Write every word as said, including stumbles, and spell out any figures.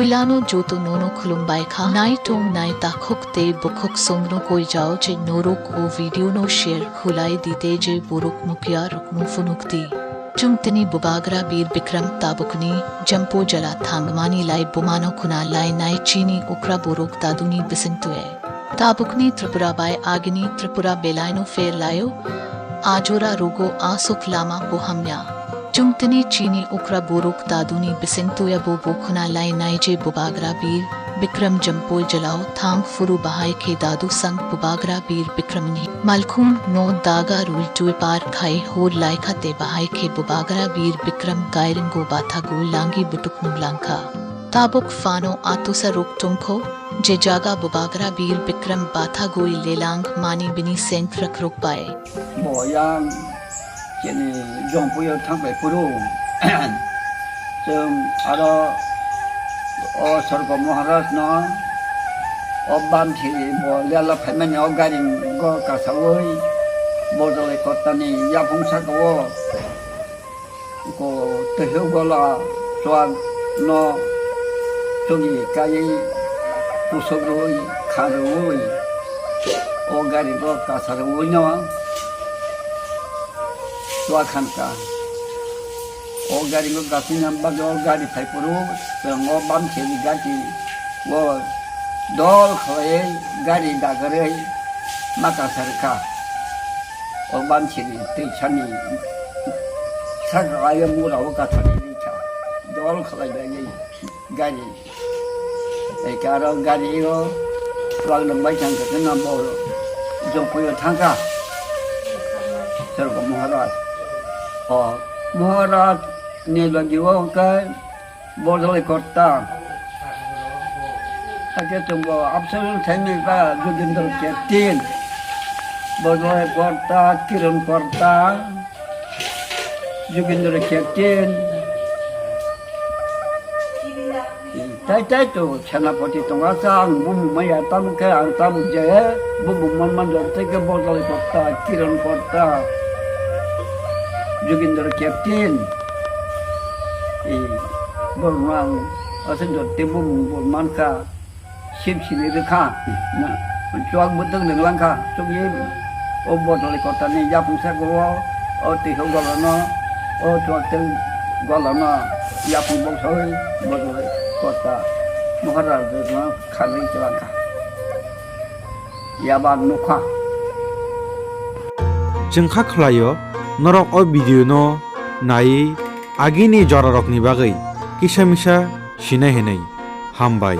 Pilano joto nono khulumbai kha. Nai tong nai takhuk tei bukhuk songno koi jao je norok o video no share khulai di tei je borok nukya rokno phunuk di. Chwng tini bubagra Bir Bikram tabukni jampo jala thangmani lai bumano khuna lai nai chini okra borok daduni bisingtwi. Tabukni Tripura bai agini Tripura belaino fer laio. Ajora rogo asuk lama bo hamya. Chwng tini chini okra borok daduni bisingtwi abo bo khuna lai nai je bubagra Bir Bikram jampo jalao thang phuru bahai khe dadu sang bubagra Bir Bikramni malkhung no daga rul twi par khai hor lai kha tei bahai khe bubagra Bir Bikram kairingo bathago langi butuk nung langkha. Tabuk phano atusa rok tongkho, je jaga bubagra Bir Bikram bathagoi lelang mani bini sengkrakrok bai. Bo yang chini jongpuio thangbai phuru. Chwng aro o Sorgo Maharaj no o bamthiri bo lelo phaimani o gari go kasaui Bojolai Kottani yaphung saka o ko twiho gola chuak no chugi kai kusuk rwi kha rwi o gari go kasa rwi no chuak khan ka. O gari go gasina bagwi o gari phai phuru chwng o bamthiri gari o dol khlaiwi gari dagarwi ma kasa rwkha. O bamthiri twi sani saka ayo mura o kathari rikha dol khlai bai gari. Eka aro gari o chuak nang bai thang khe na bo jongpuio thangkha. Sorgo Maharaj. O Maharaj ni logi o khe Bojolai Kotta. Hakhe chwngbo absolute thaimwi ba Jogendra Captain. Bojolai Kotta, Kiran Kotta, Jogendra Captain. Tai tai to Senapati tonga sa ang bumung maya tam khe ang tam je bumung man man jok tei khe Bojolai Kotta, Kiran Kotta, Jogendra Captain. Borno ang ase jotte bumung bo mankha, sip sini rwkha, chuak bwtwk nwnglangkha, chukli o Bojolai Kottani yapung saka o, o twiho golano, o chuak tei golano yapung boksaui Bojolai Kotta Maharaj no khalwi twlangkha. Yaban nukha. Chwng kha khlaio norok o video no naiwi agini jorarokni bagwi kisa misa sinai hinwi. Hambai.